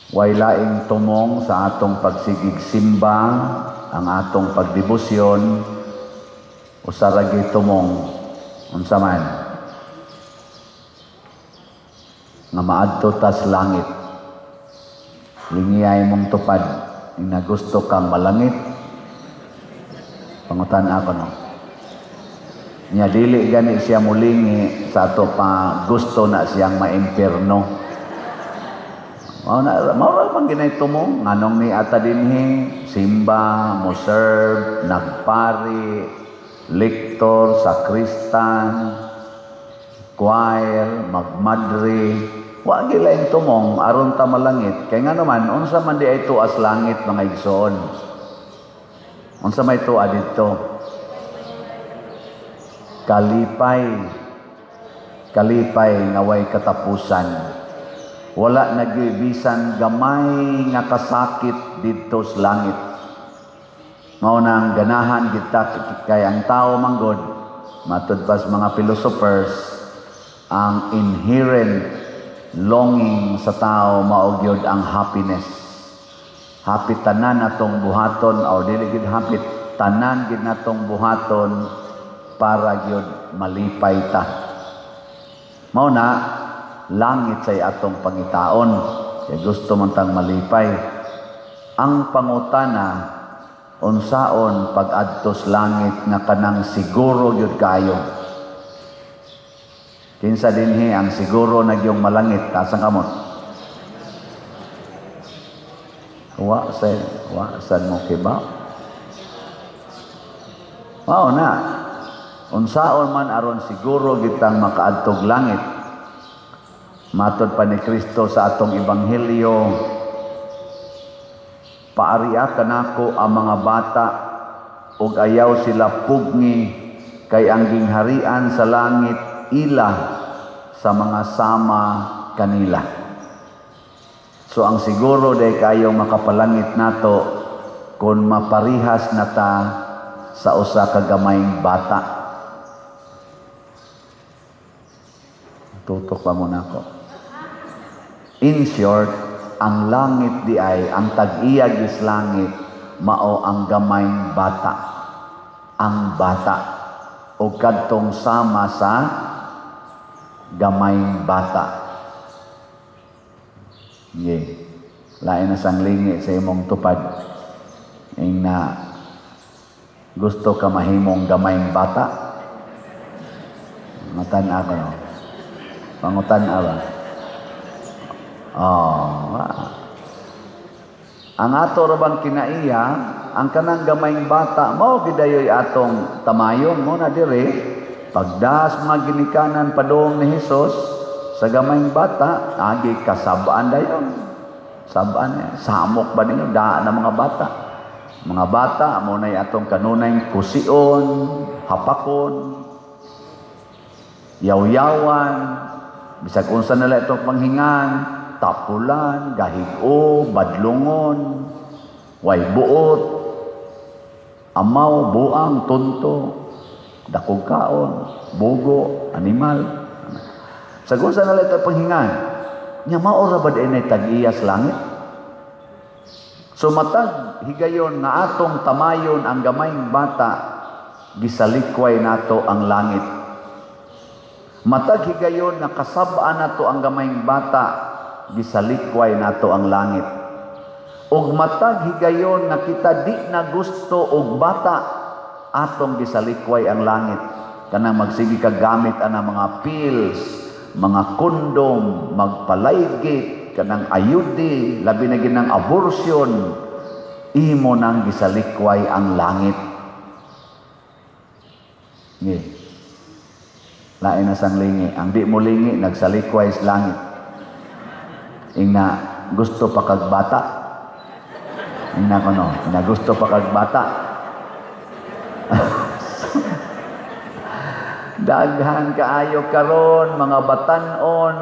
Way laing tumong sa atong pagsigig simba, ang atong pagdebosyon, usa ra gyud tumong. Unsa man? Nga maadto tas langit. Lingiyay mong tupad, ing gusto kang malangit. Pangutan ako, no. Nya dili gani siya mulingi sa ato pa gusto na siyang maimpierno. Mao na, mao ra man ginay tumong nganong ni ata dinhi simba, mo serve, nagpari, lektor, sakristan, choir, magmadre. Wa gyud laing tumong aron ta malangit. Kay ngano man, unsa man di ay tuas langit, mga igsoon? Unsa may tuwa didto? Kalipay. Kalipay nga way katapusan. Wala nagibisan gamay nga kasakit didto sa langit. Mao nang ganahan kita kay ang tao manggod, matud pa sa mga philosophers, ang inherent longing sa tao mao gyud ang happiness. Happy tanan atong buhaton o dili gyud happy tanan gyud natong buhaton para gyud malipay ta. Mao na langit say atong pangitaon kay gusto man tang malipay. Ang pangutana, unsaon pag-adtos langit nga kanang siguro gyud kayo? Kinsa dinhi ang siguro na gyung malangit? Taas ang kamot. Wa say wa sad mo kiba. Mao na, unsaon man aron siguro gitang makaadtog langit? Matod pa ni Kristo sa atong ebanghelyo, "Paaria kanako ang mga bata ug ayaw sila pugngi, kay ang gingharian sa langit ila sa mga sama kanila." So ang siguro day kayo makapalangit nato kung maparihas na ta sa usa ka gamayng bata. Tutok pa mo nako. In short, ang langit di ay, ang tag-iya gis langit, mao ang gamayng bata. Ang bata. O kadtong sama sa gamayng bata. Ye. Lain na sang lingi sa imong tupad. Ing na gusto ka mahimong gamayng bata? Matan ako, no? Pangutan ba? Oh, ang ato ra bang kinaiya, ang kanang gamayng bata, mao gidayoy atong tamayon mo na dire, pagdas mga ginikanan padung ni Hesus sa gamayng bata, agi kasabaan dayon. Sabaan niya. Samok ba ninyo? Daan ang mga bata. Mga bata, mo na'y atong kanunay kusion, hapakon, yawyawan, bisag unsa nila itong panghingan, tapulan, gahigo, badlungon, way buot, amaw, buang, tunto, dakog kaon, bugo, animal. Sa unsa nila itong panghingan, nya mao ra ba di ay tag-iya sa langit? So matag higayon nga atong tamayon ang gamayng bata, gisalikway nato ang langit. Matag higayon nga kasab-an nato ang gamayng bata, gisalikway nato ang langit. Ug matag higayon nga kita di na gusto og bata, atong gisalikway ang langit. Kanang magsige ka gamit ana mga pills, mga kondom, magpalaygit, kanang ayudi, labi na ginang abortion, imo nang gisalikway ang langit. Ngi. Lain na sang lingi. Ang di mo lingi, nagsalikway sa langit. Ingna, gusto pa kag bata. Ingna ko, no, ingna gusto pa kag bata. Daghan kaayo karon mga batan-on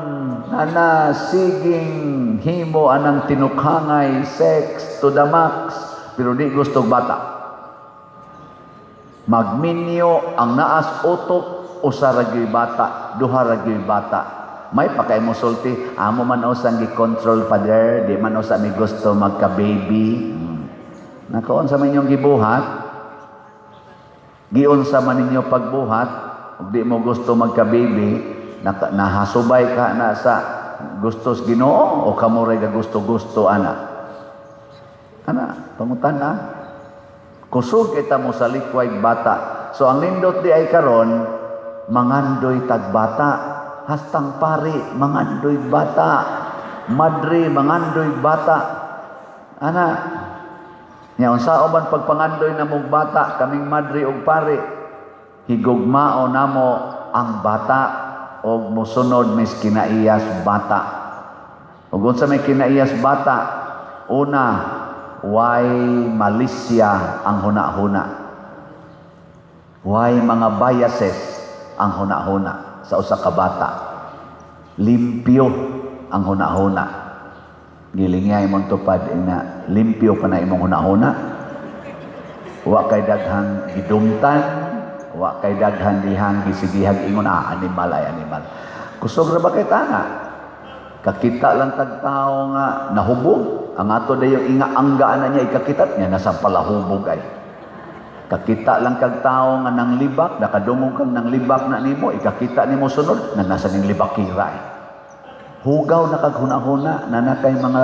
nana siging himo anang tinukhangay, sex to the max, pero di gusto bata. Magminyo ang naas utok, usa ra gyud bata, duha ra gyud bata. May pa kay mo sulti, amo man usang gi-control, Father, di man usa mi gusto magka-baby. Nako, unsa man inyong gibuhat? Giunsa man ninyo pagbuhat, ug di mo gusto magka-baby, nahasubay ka na sa gustos Ginoo o kamo ray gusto-gusto ana? Ana, pangutan na. Kusog kita mo sa likway bata. So ang nindot di ay karon, mangandoy tag bata. Hastang pari, mangandoy bata. Madre, mangandoy bata. Ana, nya unsa man pagpangandoy namong bata, kaming madre ug pari, higugmao namo ang bata og mosunod mis kinaiyas bata. Ug unsa may kinaiyas bata? Una, way malisya ang huna-huna. Way mga biases ang huna-huna sa usa ka bata. Limpyo ang huna-huna. Gilingay mong tupad ina, limpyo pa na imong huna-huna. Wa kay daghang gidumtan, wa kay daghan dihang gisigihag ingon, "Ah, animal ay animal." Kusog ra ba kay tana? Kakita lang tag tao nga nahubog, ang ato dayon inga anggaan na niya ikakitat niya nasa palahubog ay. Kakita lang kag tao nga nang libak, nakadungog kang nang libak na nimo, ikakita nimo sunod na nasa ning libakira ay. Hugaw na kag huna-huna na na kay mga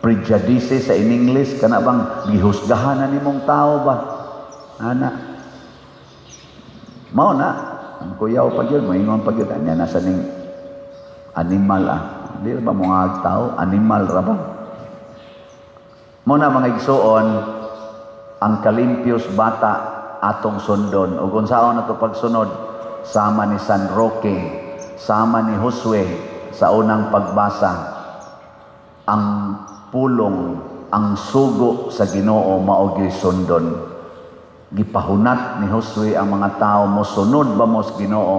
prejudices sa in English kana bang gihusgahan na nimong tao ba? Ana. Mao na ang kuyaw pa gyud, moingon pa gyud anya nasa ning animal ah. Di ba mga tao, animal ra ba? Mao na, mga igsuon, ang kalimpios bata atong sundon. Ug unsaon nato pagsunod? Sama ni San Roque, sama ni Josue sa unang pagbasa, ang pulong, ang sugo sa Ginoo mao gyud sundon. Gipahunat ni Josue ang mga tao, "Mosunod ba mo sa Ginoo?"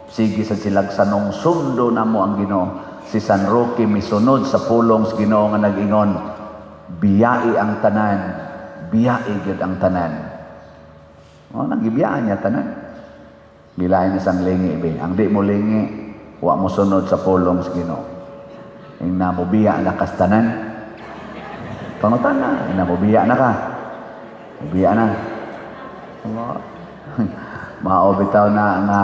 Sige sa silag sanong sundo namo ang Ginoo. Si San Roque misunod sa pulong sa Ginoo nga nag-ingon, "Biyai ang tanan." Biyai gyud ang tanan. O, nang gibiyaan niya tanan. Bilain na sang lingi be. Ang di mo lingi, wa mo sunod sa pulong sa Ginoo. Ing namubiya na kas tanan. Pangutan na, namubiya na ka. Mubiya na. Allah. Mao bitaw na nga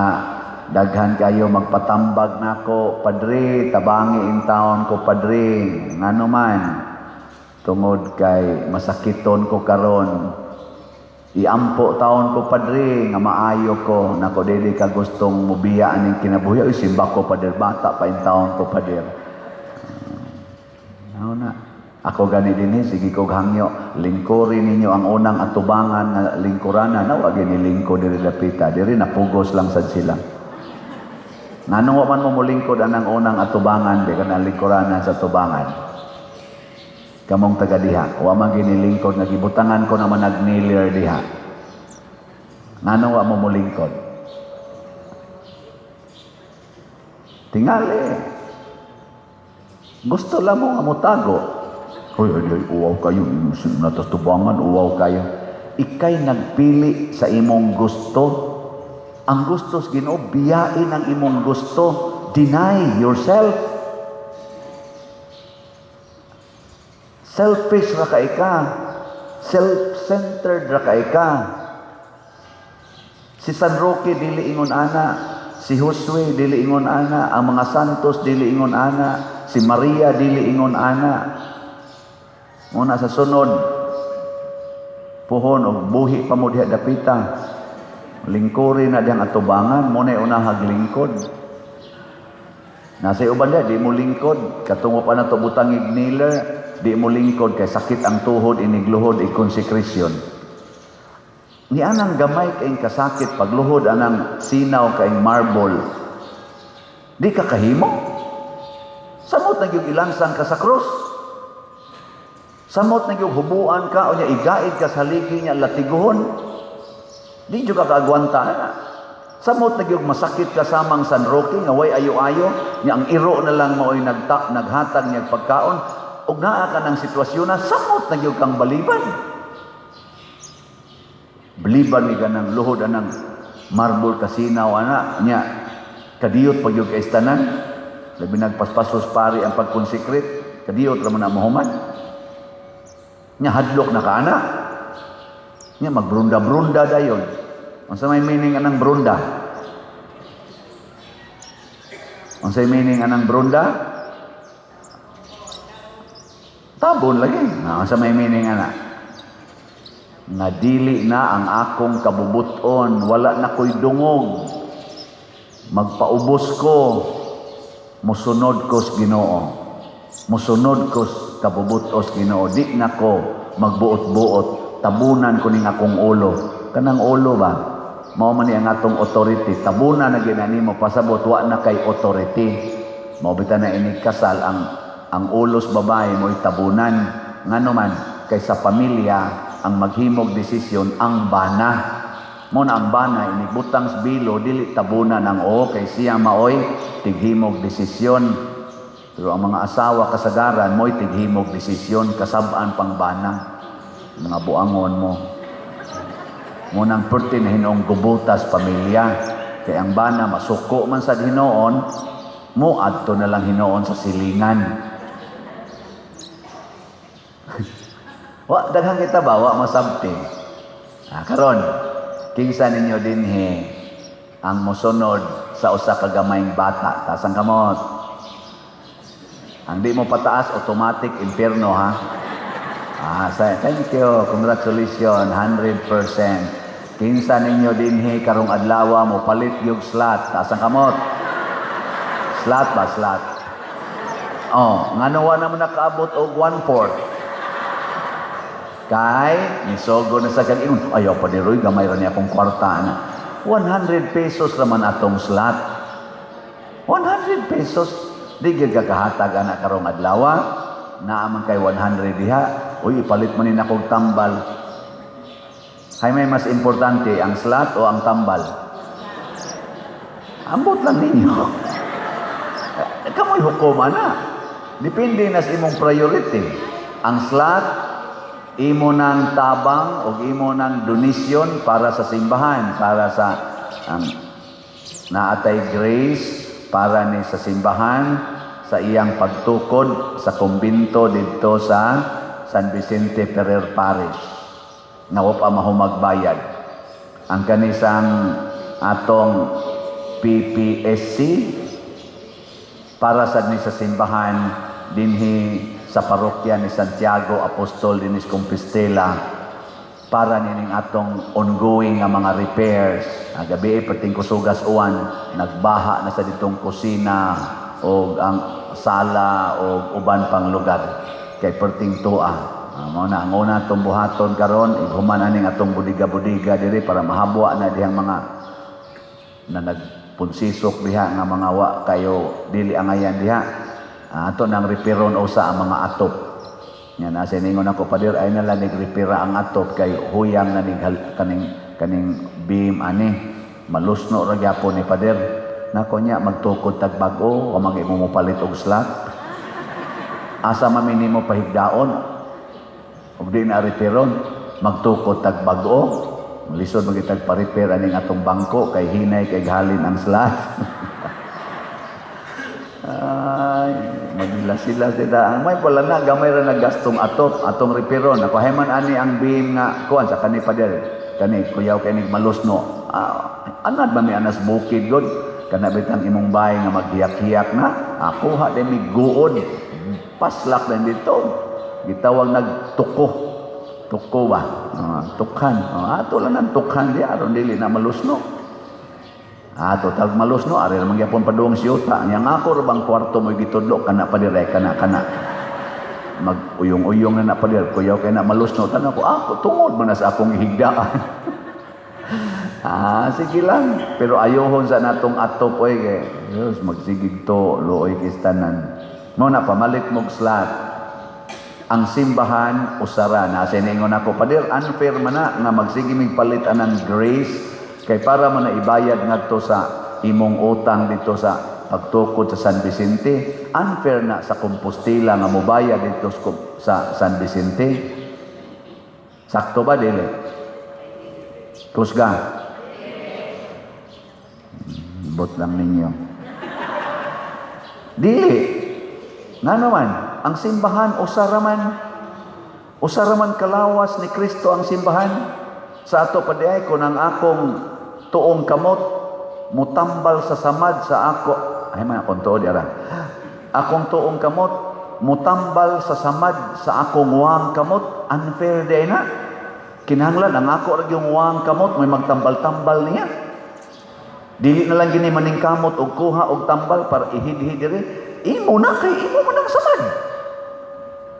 daghan kayo magpatambag nako, "Padre, tabangi in taon ko, Padre." Ngano man? Tungod kay masakiton ko karon. Iampo taon ko, Padre, nga maayo ko. Nako, dili ka gustong mubiya aning kinabuhi. "Uy, simba ko, Padre, bata pa in taon ko, Padre." Ano na? Ako gani dinhi, sige kog hangyo, lingkuri ninyo ang unang atubangan nga lingkuranan na wag ni lingkod diri dapita. Diri napugos lang sad sila. Nganong wa man mo molingkod anang unang atubangan di kana lingkuranan sa tubangan? Kamong taga diha, wa man ginilingkod nga gibutangan ko naman nagnilir diha. Nganong wa mo molingkod? Tingali. Gusto lang mo nga motago. "Hoy, hoy, hoy, uwaw kayo. Natas tubangan, uwaw kayo." Ikay nagpili sa imong gusto. Ang gusto sa Ginoo, biyain ang imong gusto. Deny yourself. Selfish ra kay ka. Self-centered ra kay ka. Si San Roque dili ingon ana, si Josue dili ingon ana, ang mga santos dili ingon ana, si Maria dili ingon ana. Muna sa sunod puhon og buhi pa mo diha dapita. Lingkuri na diyang atubangan, mo na unahag lingkod. Nasa uban diha, di mo lingkod. Katungo pa na to butang igniler, di mo lingkod kay sakit ang tuhod, inigluhod, i-consecration. Ni anang gamay kaing kasakit pagluhod anang sinaw kaing marble. Di ka kahimo. Samot na gyud ilansang ka sa krus. Samot na gyud hubuan ka o nya igaid ka sa haligi niya latiguhon. Di jud ka kaagwanta na. Samot na gyud masakit ka samang San Roque nga way ayo-ayo, nya ang iro na lang maoy naghatag niya pagkaon ug naa ka ng sitwasyon na samot na gyud kang baliban. Baliban ni kanang luhod anang marble kasinaw ana nya. Kadiyot pag yung kaistanan, labi nagpaspasos pari ang pag-consecrate, kadiyot ra man na mahuman. Nya hadlok na ka ana. Nya magbrunda-brunda dayon. Unsa may meaning anang brunda? Unsa may meaning anang brunda? Tabon lagi. Unsa may meaning ana? Nga dili na ang akong kabubuton, wala na ko'y dungog. Magpaubos ko, musunod ko sa Ginoo. Musunod ko sa kabubutos Ginoo. Di na ko magbuot-buot. Tabunan ko ning akong ulo. Kanang ulo ba? Mao man ni ang atong authority. Tabunan na gina nimo, pasabot wa na kay authority. Mao bitaw na inig kasal ang ulos babae mo'y tabunan. Ngano man kay sa pamilya ang maghimog desisyon ang bana. Mo na ang bana inigbutang sa bilo, dili tabunan ang o kay siya maoy tighimog desisyon. Pero ang mga asawa kasagaran mo'y tighimog desisyon, kasab-an pang bana. Mga buangon mo. Munang perti na hinoong gubutas pamilya. Kay ang bana masuko man sa hinoon, mo adto na lang hinoon sa silingan. Wa daghang kita ba wa masabti. Karon kinsa ninyo dinhi ang mosunod sa usa ka gamayng bata? Taas ang kamot. Ang di mo pataas, automatic impierno ha. Thank you. Congratulations, 100%. Kinsa ninyo dinhi karong adlaw mo palit yung slot? Taas ang kamot. Slot ba slot? Oh, ngano wa naman nakaabot og 1/4? Kay nisogo na sa kag ingon, ayaw pa ni Roy, gamay ra ni akong kwarta na. 100 pesos raman atong slot. 100 pesos di gyud ka kahatag ana karong adlaw. Naa man kay 100 diha. Uy, ipalit man ni nakog tambal. Hay may mas importante, ang slot o ang tambal? Ambot lang ninyo. Kamoy hukoma na. Depende na sa imong priority. Ang slot, imo nang tabang o imo nang donasyon para sa simbahan, para sa ang naatay grace para ni sa simbahan sa iyang pagtukod sa kumbinto didto sa San Vicente Ferrer Parish nga wa pa mahumagbayad. Ang kanisang atong PPSC para sad ni sa simbahan dinhi sa parokya ni Santiago Apostol dinhi sa Compostela para nining atong ongoing nga mga repairs. Ang gabi perting kusugas uwan, nagbaha na sa ditong kusina o ang sala o uban pang lugar kay perting tua. Mao na ang una atong buhaton karon, ighuman aning atong budiga-budiga diri para mahabwa na dihang mga na nagpunsisok diha nga mga wa kayo dili angayan diha. Ato nang reperon usa ang mga atop. Nya na siningon ako, "Pader, ay nala nigrepera ang atop kay huyang na nig kaning kaning beam ani malusno ra gyapon ni pader." Nako nya magtukod tag bag-o o mag imo mopalit og slot. Asa man mi nimo pahigdaon ug di na reperon, magtukod tag bag-o. Lisod magitag pa-repair aning atong bangko kay hinay kay halin ang slot. Ay, magilas-silas dita. Ang may pala na gamay ra nagastong atop, atong reperon. Ako heman ani ang beam nga kuan sa kani pader. Kani kuyaw kay nig malusno. Anad ba mi anas bukid god? Kana bitang imong bahay nga maghiyak-hiyak na. Akuha din mi guod. Paslak din dito. Gitawag nagtuko. Tuko ba? Tukhan. Ato lang ang tukhan di aron dili na malusno. Total malusno ari ra magyapon padung siyuta. Nya nga ako ra bang kwarto mo gitudlo kana pa dire kana kana. Mag-uyong-uyong na na pa dire kuyaw kay na malusno tan ako ako tungod man na sa akong higdaan. Sige lang. Pero ayohon sa natong atop oy kay Diyos magsigig to luoy kistanan. Mo na pamalit mog slot. Ang simbahan usara na siningon ako, "Pader, unfair man na nga magsige mig palit anang grace kay para man na ibayad ngadto sa imong utang dito sa pagtukod sa San Vicente. Unfair na sa Compostela nga mobayad dito sa San Vicente." Sakto ba dili? Kusga. Bot lang ninyo. Dili. Nga naman, ang simbahan usa ra man. Usa ra man kalawas ni Kristo ang simbahan. Sa ato pa diay, kung ang akong tuong kamot mutambal sa samad sa ako, ay man akong tuod ara. Akong tuong kamot mutambal sa samad sa akong wang kamot, unfair diay na. Kinahanglan ang ako ra yung wang kamot may magtambal-tambal niya. Dili na lang gini maningkamot og kuha og tambal para ihidhi diri. Imo na kay imo man ang samad.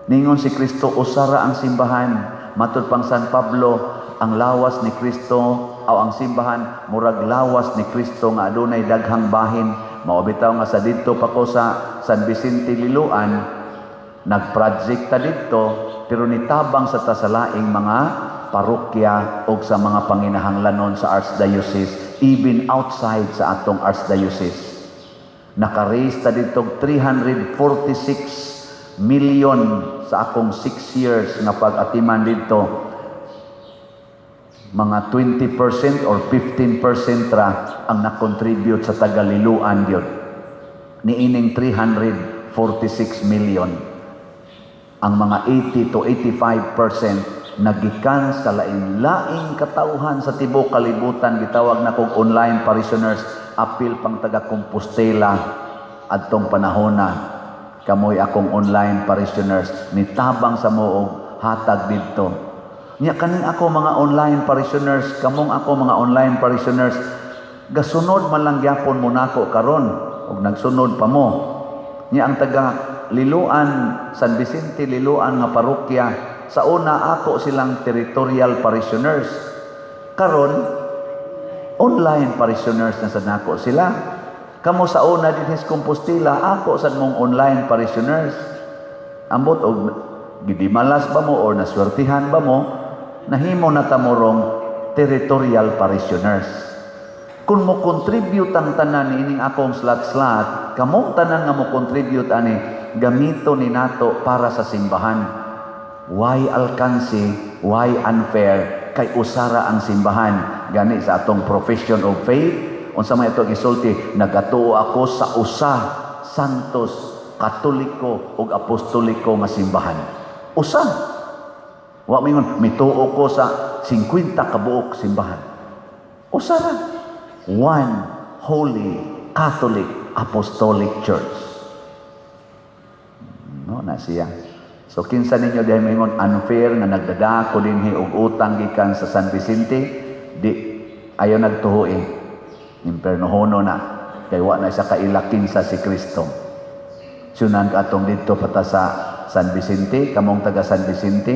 Ningon si Kristo, usara ang simbahan. Matud pang San Pablo, ang lawas ni Kristo o ang simbahan murag lawas ni Kristo nga adunay daghang bahin. Mao bitaw nga sa didto pa ko sa San Vicente Liloan, nag-project ta didto pero nitabang sa ta sa laing mga parokya o sa mga panginahanglanon sa Archdiocese, even outside sa atong Archdiocese. Naka-raise ta didto 346 million sa akong 6 years nga pag-atiman didto. Mga 20% or 15% ra ang na-contribute sa taga-Liloan gyud. Niining 346 million, ang mga 80 to 85% nagikan sa lain-laing katauhan sa tibuok kalibutan, gitawag na kog online parishioners, apil pang taga Compostela adtong panahona. Kamoy akong online parishioners, nitabang sa moog hatag didto. Nya kaning ako mga online parishioners, kamong ako mga online parishioners, gasunod man lang gyapon mo nako karon ug nagsunod pa mo. Nya ang taga Liloan, San Vicente Liloan nga parokya, sa una ako silang territorial parishioners. Karon online parishioners na sad nako sila. Kamo sa una dinhi sa Compostela, ako sad mong online parishioners. Ambot og gidimalas ba mo or naswertihan ba mo, nahimo na ta morong territorial parishioners. Kung mo contribute ang tanan niining akong slot-slot, kamong tanan nga mo contribute ani, gamito ni nato para sa simbahan. Why alkansi? Why unfair? Kay usara ang simbahan. Gani sa atong profession of faith, unsa may ito gisulti, "Nagatuo ako sa usa, santos, katoliko ug apostoliko nga simbahan." Usa. Wa mingon mituo ko sa 50 ka buok simbahan. Usa ra. One Holy Catholic Apostolic Church. No na siya. So kinsa ninyo dihay moingon unfair nga nagdadako dinhi og utang gikan sa San Vicente, di ayaw nagtuho eh. Impernohono na kay wa na sa kaila kinsa si Kristo. Sunan ka atong didto pata sa San Vicente, kamong taga San Vicente,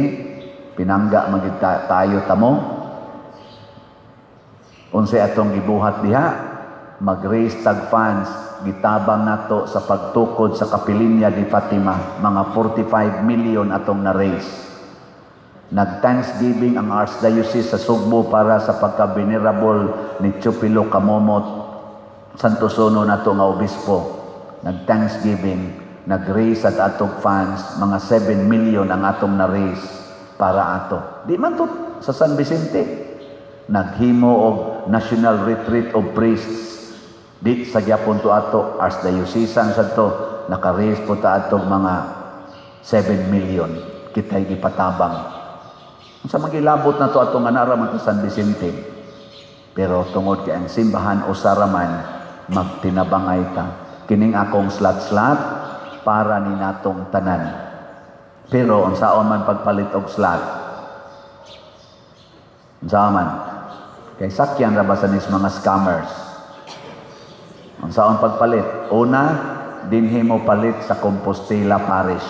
pinangga magid tayo tamo. Unsay atong gibuhat diha? Mag-raise tag funds, gitabang nato sa pagtukod sa Kapilinya di Fatima, mga 45 million atong na-raise. Nag-thanksgiving ang Archdiocese sa Sugbo para sa pagka-venerable ni Chupilo Camomot, Santo Sono nato nga obispo. Nag-thanksgiving, nag-raise at atong funds, mga 7 million ang atong na-raise para ato. Di man to sa San Vicente. Naghimo og National Retreat of Priests. Di sa gyapon to ato, Archdiocesan sa to, naka-raise po ta atong mga 7 million. Kita'y gipatabang. Unsa magilabot na to atong nga man to San Vicente. Pero tungod kay ang simbahan usara man, magtinabangay ta. Kining akong slot-slot para ni natong tanan. Pero unsaon man pagpalit og slot? Unsaon man? Kay sakyan ra ba sa nis mga scammers? Unsaon pagpalit? Una, dinhi mo palit sa Compostela Parish.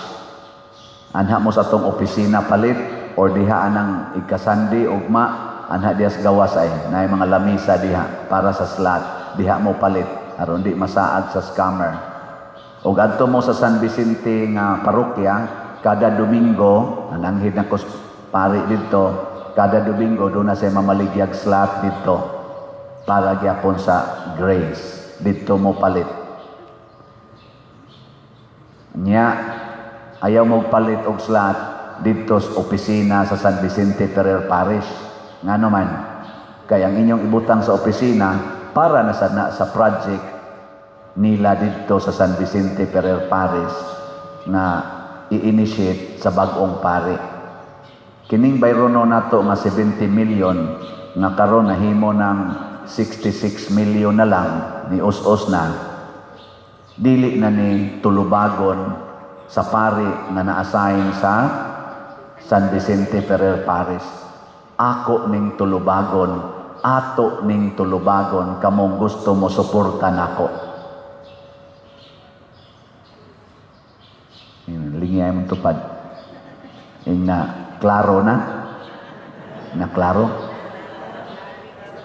Anha mo sa atong opisina palit or diha anang ikasandi ugma, anha diha sa gawas ay naay mga lamisa diha para sa slot, diha mo palit aron di masaad sa scammer. Ug adto mo sa San Vicente nga parokya kada Domingo, nananghid na ko pari didto, kada Domingo do na siya mamaligyag slot didto para gyapon sa grace, didto mo palit. Nya ayaw mo palit og slot didto sa opisina sa San Vicente Ferrer Parish. Ngano man? Kay ang inyong ibutang sa opisina para na sa project nila didto sa San Vicente Ferrer Parish nga i-initiate sa bag-ong pari. Kining bayrono nato nga 70 million nga karon nahimo ng 66 million na lang, ni us-us na, dili na ni tulubagon sa pari nga na-assign sa San Vicente Ferrer Parish. Ako ning tulubagon, ato ning tulubagon, kamong gusto mo suporta nako. Lingi ay mong tupad. Ing na klaro na? Na klaro?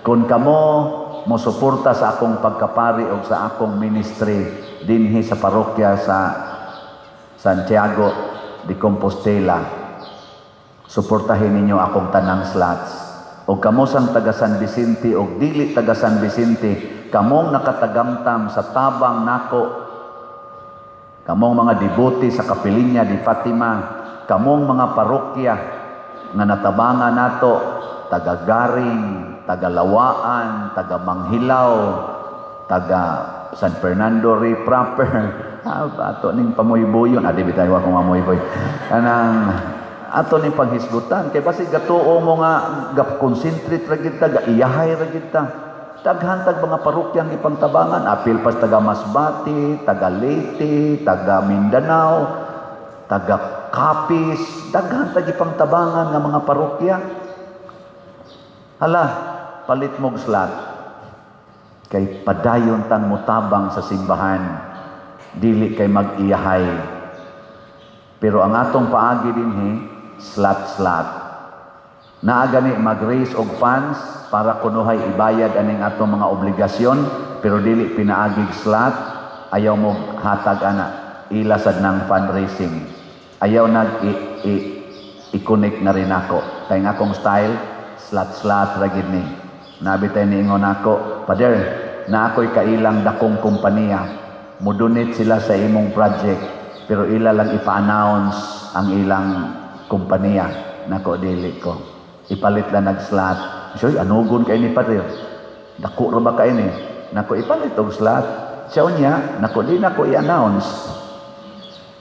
Kung kamo mo suporta sa akong pagkapari o sa akong ministry dinhi sa parokya sa Santiago de Compostela, suportahin ninyo akong tanang slots. O kamo sang taga San Vicente o dili taga San Vicente, kamong nakatagamtam sa tabang nako, kamong mga debote sa Kapilinya di Fatima, kamong mga parokya nga natabangan nato, taga Garing, taga Lawaan, taga Manghilaw, taga San Fernando Rey proper, ato ning pamuybuyon, adi bitay wa kong mamuyboy. Kanang ato ning panghisgutan kay basig gatuo mo nga ga-concentrate ra gid ta, ga-iyahay ra gid ta. Daghan tag mga parokyang gipangtabangan, apil pas taga Masbate, taga Leyte, taga Mindanao, taga Capiz, daghan tag gipangtabangan nga mga parokya. Hala, palit mog slot. Kay padayon tang mutabang sa simbahan, dili kay mag-iyahay. Pero ang atong paagi dinhi, slot-slot. Naa gani mag-raise og funds para kunuhay ibayad aning atong mga obligasyon, pero dili pinaagig slot, ayaw mo hatag ana, ila sad ng fundraising. Ayaw nag i-connect na rin ako. Kay nga akong style, slot-slot ra gid ni. Nabi tay niingon ako, "Father, na ako'y kailang dakong kompanya. Mo-donate sila sa imong project, pero ila lang ipa-announce ang ilang kompanya." Nako, dili ko. Ipalit lang nag-slot. Siya, anugon kay ni Father. Dako ra ba kay ni? Nako, ipalit og slot. Siya unya, nako, di nako i-announce.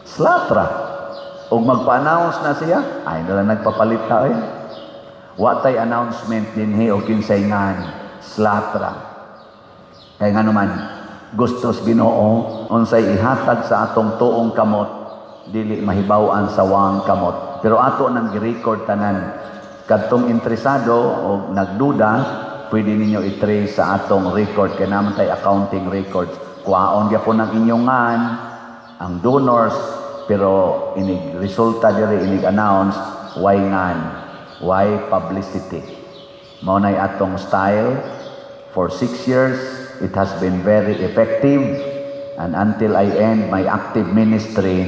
Slot ra. Og magpa-announce na siya, ay na lang nagpapalit ta eh. Wa tay announcement dinhi og kinsay ngan, slot ra. Kay nga naman, gustos Ginoo unsay ihatag sa atong tuong kamot, dili mahibaw-an sa wang kamot. Pero ato nang gi-record tanan. Kadtong interesado o nagduda, pwede ninyo i-trace sa atong record kay naman tay accounting records. Kuhaon gyapon ang inyong ngan, ang donors, pero inig resulta diri, inig announce, why ngan, why publicity. Mao nay atong style for 6 years. It has been very effective, and until I end my active ministry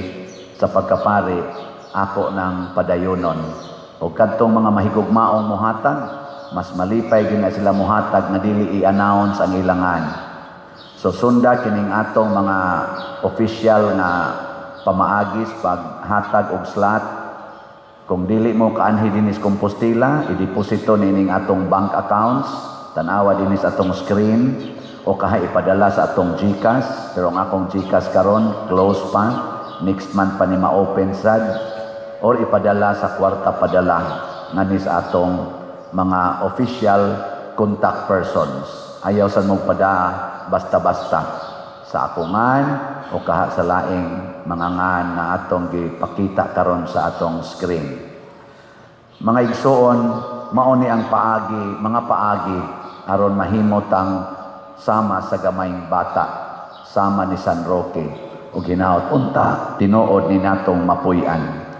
sa pagkapari, ako nang padayonon. O kadtong mga mahigugmaong muhatag, mas malipay gid na sila muhatag nga dili i-announce ang ilangan. So sunda kining atong mga official nga pamaagis paghatag og slot. Kung dili mo kaanhi dinis Compostela, ideposito nining atong bank accounts, tan-awa dinis atong screen, o kaha ipadala sa atong GCash. Pero ang akong GCash karon close pa, next month pa ni ma-open sad, or ipadala sa Kwarta Padala nga ni sa atong mga official contact persons. Ayaw sad mong pada basta-basta sa akongan o kaha sa laing mga ngan nga atong gipakita karon sa atong screen. Mga igsuon, mao ni ang paagi, mga paagi aron mahimot ang sama sa gamayng bata, sama ni San Roque, ug hinaot unta tinuod ni natong mapuy-an.